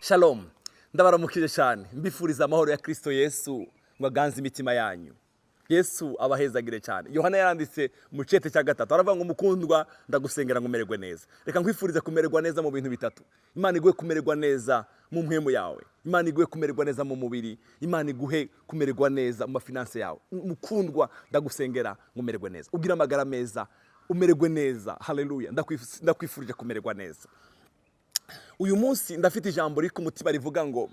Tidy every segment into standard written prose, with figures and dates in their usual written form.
Shalom, ndabaramukije cyane, mbifuriza amahoro ya Kristo Yesu ngo aganze imitima yanyu. Yesu abahezagire cyane. Yohana yaranditse mu cete cya gatatu, aravuga ngo: "Mukundwa, ndagusengera ngo umererwe neza." Reka nkwifurize kumererwa neza mu bintu bitatu. Imana iguhe kumererwa neza mu mpwemu yawe, Imana iguhe kumererwa neza mu mubiri, Imana iguhe kumererwa neza mu ma finances yawe. Mukundwa, ndagusengera ngo umererwe neza, ugire amagara meza, umererwe neza. Haleluya! Ndakwifurije kumererwa neza. Uyu munsi ndafite ijambo riri ku mutima rivuga ngo: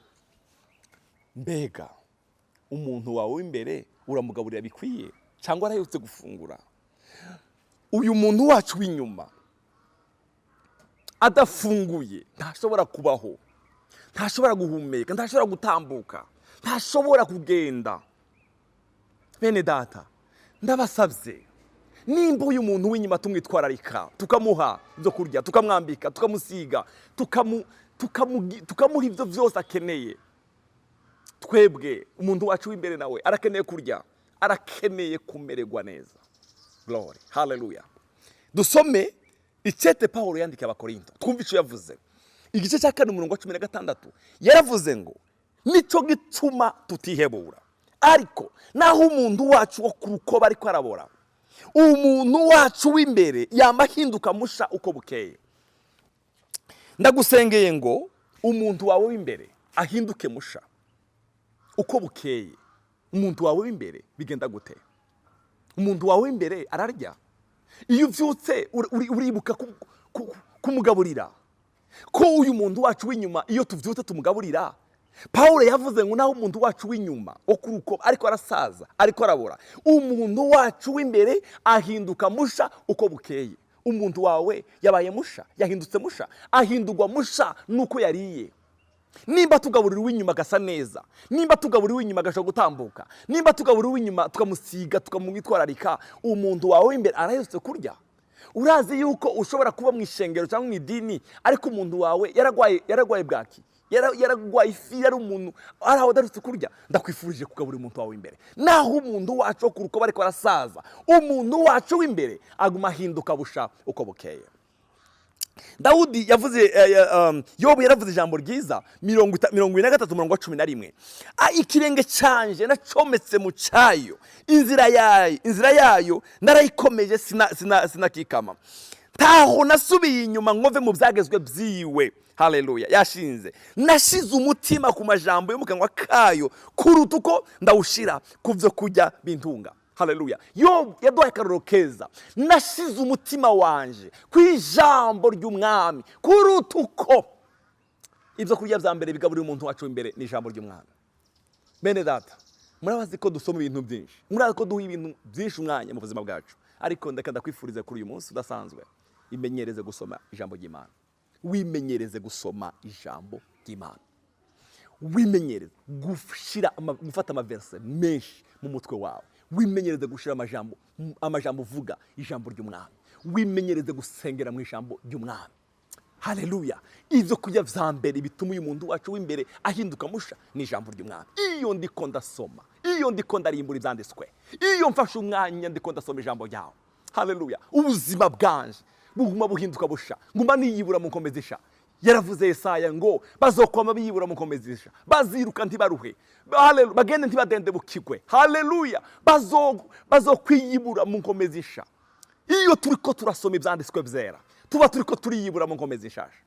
mbega umuntu wawe w'imbere uramugaburira bikwiye, cyangwa arahetse gufungura? Uyu muntu wacu w'inyuma adafunguye ntashobora kubaho, ntashobora guhumeka, ntashobora gutambuka, ntashobora kugenda. Bene data, ndabasabye, nimba uyu muntu w'inyuma tumwitwararika, tukamuha ibyo kurya, tukamwambika, tukamusiga, tukamuha ibyo byose akeneye, twebwe umuntu wacu w'imbere nawe arakeneye kurya, arakeneye kumererwa neza. Glory, haleluya! Dusome icete Pawulo yandikiye Abakorinto, twumve icyo yavuze. Igice cya 4, umurongo wa 16, yaravuze ngo: "Nicyo gituma tutihebura, ariko naho umuntu wacu wo ku rukoba ariko arabora, umuntu wacu w'imbere yama ahinduka musha uko bukeye." Ndagusengeye ngo umuntu wawe w'imbere ahinduke musha uko bukeye. Umuntu wawe w'imbere bigenda gute? Umuntu wawe w'imbere ararya. Iyo ubyutse uribuka kumugaburira? Ko uyu muntu wacu w'inyuma iyo tubyutse tumugaburira? Paul yavuze ngo naho umuntu wacu w'inyuma wo kuri uko ariko arasaza, ariko arabora, umuntu wacu w'imbere ahinduka musha uko bukeye. Umuntu wawe yabaye musha, yahindutse musha, ahindurwa musha nuko yariye. Nimba tugaburira uw'inyuma agasa neza, nimba tugaburira uw'inyuma agashobora gutambuka, nimba tugaburira uw'inyuma tukamusiga, tukamwitwararika, umuntu wawe w'imbere arahetse kurya? Urazi yuko ushobora kuba mu ishengero cyangwa mu idini, ariko umuntu wawe yaragwaye, yaragwaye bwaki, yaragwaye ifi, yari umuntu ari aho adarutse kurya? Ndakwifurije kugaburira umuntu wawe w'imbere. Naho umuntu wacu wo ku rukoba ariko arasaza, umuntu wacu w'imbere aguma ahinduka busha uko bukeye. Dawudi yavuze, Yobu yaravuze ijambo ryiza, 43, umurongo wa 11: "Ikirenge canje nacometse mu cyayo, inzira yayo narayikomeje, sinakikama. Ntaho nasubiye inyuma ngove mu byagezwe byiwe." Haleluya! Yashinze: "Nashize umutima ku majambo yo mu kanwa kayo kuruta uko ndawushira ku byo kurya bintunga." Haleluya! Yo yaduhaye akarorero keza: "Nashize umutima wanje ku ijambo ry'Umwami kuruta uko." Ibyo kurya bya mbere bigaburira umuntu wacu imbere ni ijambo ry'Umwami. Bene data, murabazi ko dusoma ibintu byinshi, murazi ko duha ibintu byinshi umwanya mu buzima bwacu, ariko ndeka ndakwifuriza kuri uyu munsi udasanzwe: imenyereze gusoma ijambo ry'Imana, wimenyereze gusoma ijambo ry'Imana, wimenyereze gufata ama versets menshi mu mutwe wawe, wimenyereze gushyira amajambo uvuga ijambo ry'Umwami, wimenyereze gusengera mu ijambo ry'Umwami. Haleluya! Ibyo kurya vya mbere bituma uyu muntu wacu w'imbere ahinduka musha ni ijambo ry'Umwami. Iyo ndiko ndasoma, iyo ndiko ndarimbura ibyanditswe, iyo mfashe umwanya ndiko ndasoma ijambo ryawe, haleluya, ubuzima bwanje buguma buhinduka busha, nguma niyibura mu nkomezisha. Yaravuze Yesaya ngo: "Bazokwama biyibura mu nkomezisha, baziruka ntibaruhe. Haleluya, bagende ntibadendebukirwe." Haleluya! Bazokwiyibura mu nkomezisha. Iyo turiko turasoma ibyanditswe byera, tuba turiko turiyibura mu nkomezi nshasha.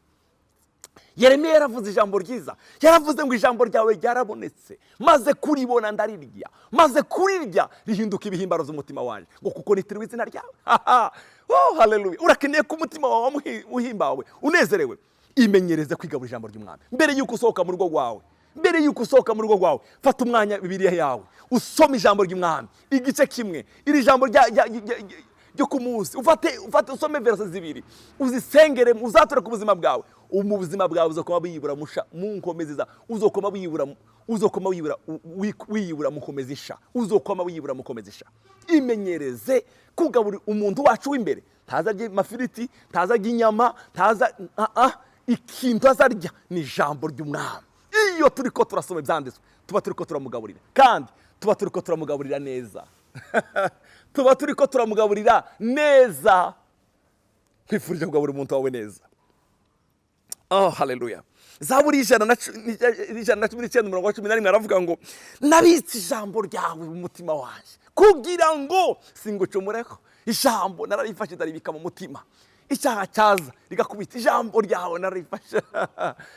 Yeremiya yaravuze ijambo ryiza, yaravuze ngo: "Ijambo ryawe ryarabonetse, maze kuribona ndarirya, maze kurirya rihinduka ibihimbaro by'umutima wanjye, ngo kuko nitiriwe izina ryawe." Oh, haleluya! Urakeneye ko umutima wawe uhimbawe, unezerewe. Imenyereze kwigabura ijambo ry'Umwami. Mbere y'uko usohoka mu rugo rwawe, mbere y'uko usohoka mu rugo rwawe, fata umwanya, Bibiliya yawe, usome ijambo ry'Umwami igice kimwe, iri jambo ryo ku munsi, ufate usome versets zibiri, uzisengere, uzature ku buzima bwawe. Mu buzima bwawe uzokoma wiyibura musha mu nkomezi za uzokoma wiyibura, uzokoma wiyibura, wiyibura mu nkomezi sha, uzokoma wiyibura mu nkomezi sha. Imenyereze kugaburira umuntu wacu w'imbere. Ntaza arya amafiriti, ntaza arya inyama, ntaza ikintu azarya ni ijambo ry'Umwami. Iyo turi ko turasoma ibyanditswe, tuba turi ko turamugaburira, kandi tuba turi ko turamugaburira neza, tuba turi ko turamugaburira neza. Nkwifurije kugaburira umuntu wawe neza. Oh, haleluya! Zaburi 119, umurongo wa 11, aravuga ngo: "Nabitse ijambo ryawe mu mutima wanjye kugira ngo singucumureko." Ijambo nararifashe, ndaribika mu mutima. Icyaha cyaza rigakubita, ijambo ryawe nararifashe.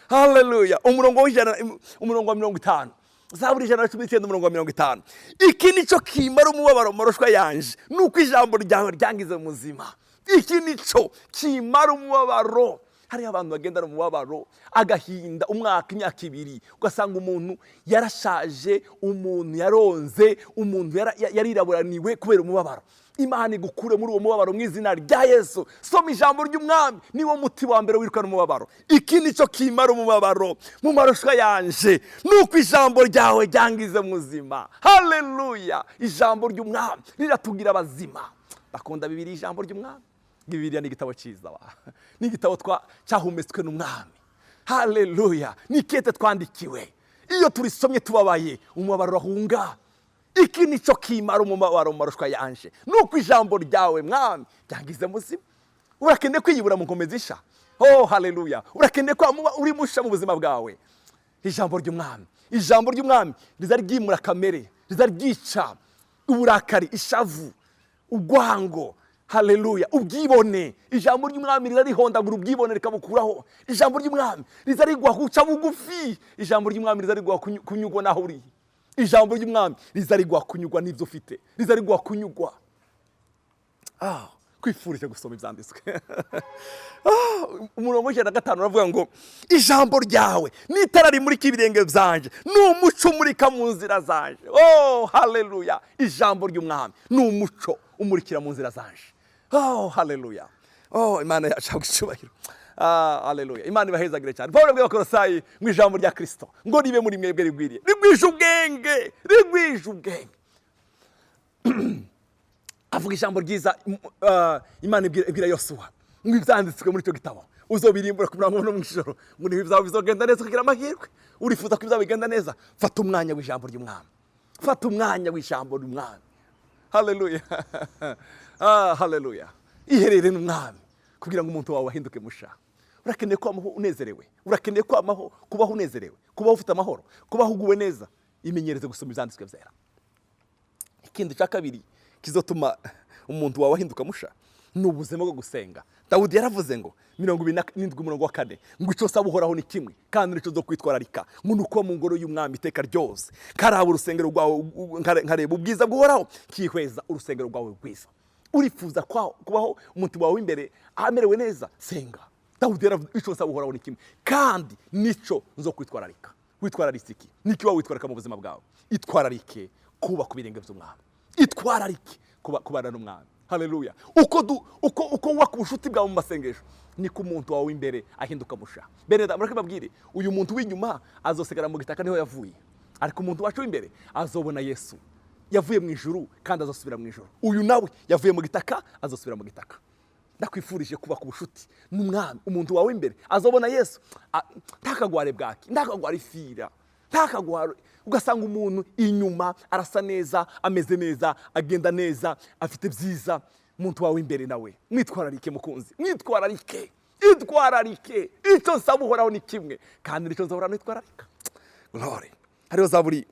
Haleluya. Umurongo w'100, umurongo wa 50, Zaburi 119, umurongo wa 50: "Iki nicyo kimara umubabaro mu marushwa yanje, nuko ijambo ryawe ryangize muzima." Iki nicyo kimara umubabaro. Hariho abantu bagendana umubabaro, agahinda, umwaka, imyaka 2, ugasanga umuntu yarashaje, umuntu yaronze, umuntu yariraburaniwe kubera umubabaro. Imana igukure muri uwo mubabaro mu izina rya Yesu. Soma ijambo ry'Umwami, niwo muti wa mbere wirukana umubabaro. "Iki nicyo kimara umubabaro mu marushwa yanje, nuko ijambo ryawe ryangize muzima." Haleluya. Ijambo ry'Umwami riratugira abazima. Bakunda Bibiri, ijambo ry'Umwami. Bibiliya ni igitabo cyiza wa. Ni igitabo cyahumetswe n'Umwami. Haleluya. Ni ikete twandikiwe. Iyo turisomye tubabaye, umubabaro urahunga. "Iki nicyo kimara umubabaro mu marushwa yanje, nuko ijambo ryawe, Mwami, ryangize muzima." Urakeneye kwiyibura mu nkomezi isha. Oh, haleluya. Urakeneye ko muba uri musha mu buzima bwawe. Ijambo ry'Umwami, ijambo ry'Umwami riza ryimura kamere, riza ryica uburakari, ishavu, urwango, haleluya, ubwibone. Ijambo ry'Umwami riza rihondagura ubwibone, rikabukuraho. Ijambo ry'Umwami riza riguha guca bugufi. Ijambo ry'Umwami riza riguha kunyugwa n'aho uri. Ijambo ry'Umwami riza riguha kunyugwa n'ibyo ufite, riza riguha kunyugwa. Kwifurije gusoma ibyanditswe. Umurongo w'105 uravuga ngo: "Ijambo ryawe ni itara rimurika ibirenge byanjye, ni umuco umurika mu nzira zanje." Oh, haleluya. Ijambo ry'Umwami ni umuco umurikira mu nzira zanje. Oh, haleluya. Oh, Imana yacu habwa icyubahiro. Haleluya. Imana ibahezagire cyane. Paul abwira Abakorosayi mu ijambo rya Kristo ngo ribe muri mwebwe rigwiriye, rigwije ubwenge, rigwije ubwenge. Avuga ijambo ryiza. Imana ibwira Yosuwa ngo: "Ibyanditswe muri icyo gitabo uzobirimbura ku murango no mu ijoro, ngo niba ibyawe bizogenda neza, ukagira amahirwe." Urifuza ko ibyawe bigenda neza? Fata umwanya w'ijambo ry'Umwami, fata umwanya w'ijambo ry'Umwami. Haleluya. Haleluya. Iherere n'Umwami kugira ngo umuntu wawe ahinduke musha. Urakeneye kwamaho unezerewe, urakeneye kwamaho kubaho unezerewe, kubaho ufite amahoro, kubaho uguwe neza. Imenyereze gusoma ibyanditswe byera. Ikindi cya kabiri kizotuma umuntu wawe ahinduka musha ni ubuzima bwo gusenga. Dawudi yaravuze ngo, 27, umurongo wa 4, ngo: "Icyo nsaba Uhoraho ni kimwe, kandi nicyo zo kwitwararika, ngo ni ukuba mu ngoro y'Umwami iteka ryose, nkaraba urusengero rwawe, nkareba ubwiza bw'Uhoraho, nkihweza urusengero rwawe rwiza." Urifuza kubaho umuntu wawe w'imbere amerewe neza? Senga. Dawudi yaravuze: "Icyo nsaba Uhoraho ni kimwe, kandi nicyo nzo kwitwararika." Witwararitse iki? Niki wowe witwararika mu buzima bwawe? Itwararike kuba ku birenge by'Umwami, itwararike kubana n'Umwami. Haleluya. Uko wubaka ubucuti bwawe mu masengesho, niko umuntu wawe w'imbere ahinduka musha. Bene data, mureke mbabwire, uyu muntu w'inyuma azosigara mu gitaka, niho yavuye, ariko umuntu wacu w'imbere azobona Yesu. Yavuye mu ijuru kandi azosubira mu ijuru. Uyu nawe yavuye mu gitaka, azosubira mu gitaka. Ndakwifurije kubaka ubucuti n'Umwami. Umuntu wawe imbere azobona Yesu. Ntakagware bwaki, ntakagware ifira, ntakagware. Ugasanga umuntu inyuma arasa neza, ameze neza, agenda neza, afite byiza. Umuntu wawe imbere nawe mwitwararike, mukunzi, mwitwararike, itwararike. "Icyo nsaba Uhoraho ni kimwe, kandi nicyo nzahora nitwararika." Glory. Hariho Zaburi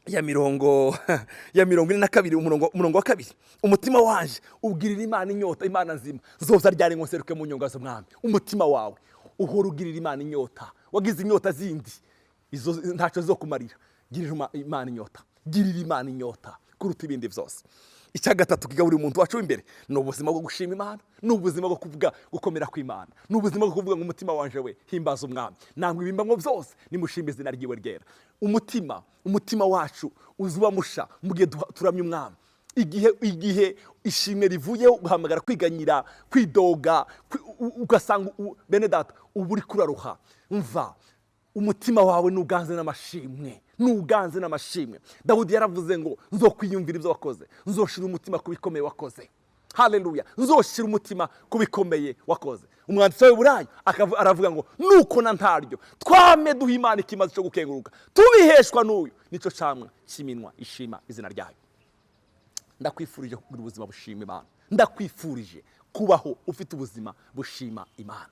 ya 42, umurongo wa 2: "Umutima wanje ubwirira Imana inyota, Imana nzima. Zoza ryari ngo nseruke mu nyonga z'Umwami?" Umutima wawe uhora ugirira Imana inyota. Wagize inyota zindi, izo ntacyo zo kumarira. Girira Imana inyota, girira Imana inyota kuruta ibindi byose. Icya gatatu kigaburira umuntu wacu w'imbere ni ubuzima bwo gushima Imana, ni ubuzima bwo kuvuga gukomera kw'Imana, ni ubuzima bwo kuvuga ngo: "Umutima wanje we, himbaza Umwami, namwe ibimbamwo byose nimushime izina ryiwe ryera." Umutima wacu uzuba musha mu gihe turamya Umwami. Igihe ishimwe rivuyeho, ugahamagara kwiganyira, kwidoga, ugasanga bene data, uba uri kuraruha. Mva, umutima wawe nuganze n'amashimwe, nuganze n'amashimwe. Dawudi yaravuze ngo: "Nzokwiyumvira ibyo wakoze, nzoshira umutima ku bikomeye wakoze." Haleluya. "Nzoshira umutima ku bikomeye wakoze." Umwanditsi w'Abaheburayo aravuga ngo: "Nuko na ntaryo twame duha Imana ikimazi cyo gukenguruka, tubiheshwa n'uyu, nicyo camwa cy'iminwa ishima izina ryayo." Ndakwifurije kugira ubuzima bushima Imana. Ndakwifurije kubaho ufite ubuzima bushima Imana.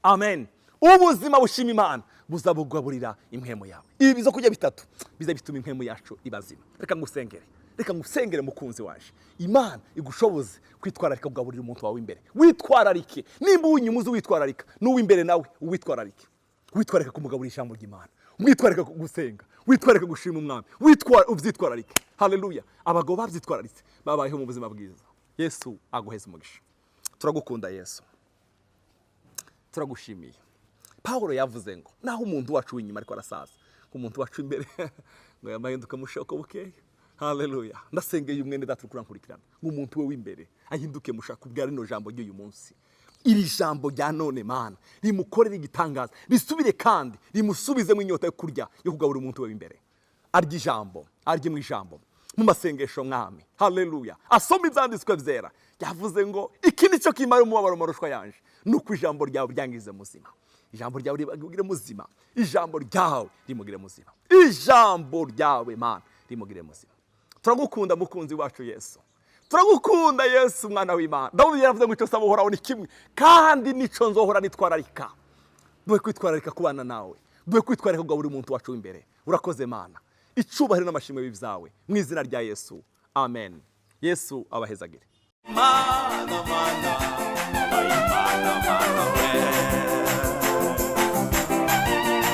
Amen. Ubuzima bushima Imana buzabugaburira impwemu yawe. Ibi byo kurya bitatu biza bituma impwemu yacu ibazima. Reka ngusengere, reka ngusengere, mukunzi waje. Imana igushoboze kwitwararika kugaburira umuntu wawe imbere. Witwararike. Nimba uw'inyuma uzi witwararika, n'uw'imbere nawe uwitwararike. Witwararike kumugaburira ijambo ry'Imana, witwararike gusenga, witwararike gushima Umwami, witwara ubyitwararike. Haleluya! Abagabo babyitwararitse babayeho mu buzima bwiza. Yesu aguheze umugisha. Turagukunda Yesu, turagushimiye. Pawulo yavuze ngo naho umuntu wacu w'inyuma ariko arasaza, umuntu wacu imbere ngo yamahinduka mushoko bukeya. Haleluya! Ndasengeye umwene data uri kurankurikirana ngo umuntu we w'imbere ahinduke mushaka ubwa rino jambo ry'uyu munsi. Iri jambo rya none, Mana, rimukorere igitangaza, risubire kandi rimusubizemo inyota yo kurya, yo kugaburira umuntu we w'imbere. Arya ijambo, arye mu ijambo, mu masengesho, Mwami. Haleluya! Asoma ibyanditswe byera. Yavuze ngo iki ni cyo kimara umubabaro marushwa yanje, nuko ijambo ryawe ryangize muzima. Ijambo ryawe rimugire muzima, ijambo ryawe rimugire muzima, ijambo ryawe, Mana, rimugire muzima. Turagukunda, mukunzi wacu Yesu. Turagukunda Yesu, mwana w'Imana. Dawudi yaravuze ngo icyo saba Uhoraho ni kimwe, kandi nico nzohora nitwararika. Duhe kwitwararika kubana nawe, duhe kwitwararika kugaburira umuntu wacu w'imbere. Urakoze Mana. Icubahiro n'amashimwe bibyawe mu izina rya Yesu, amen. Yesu abahezagire. Mana, mana, mana, mana, we.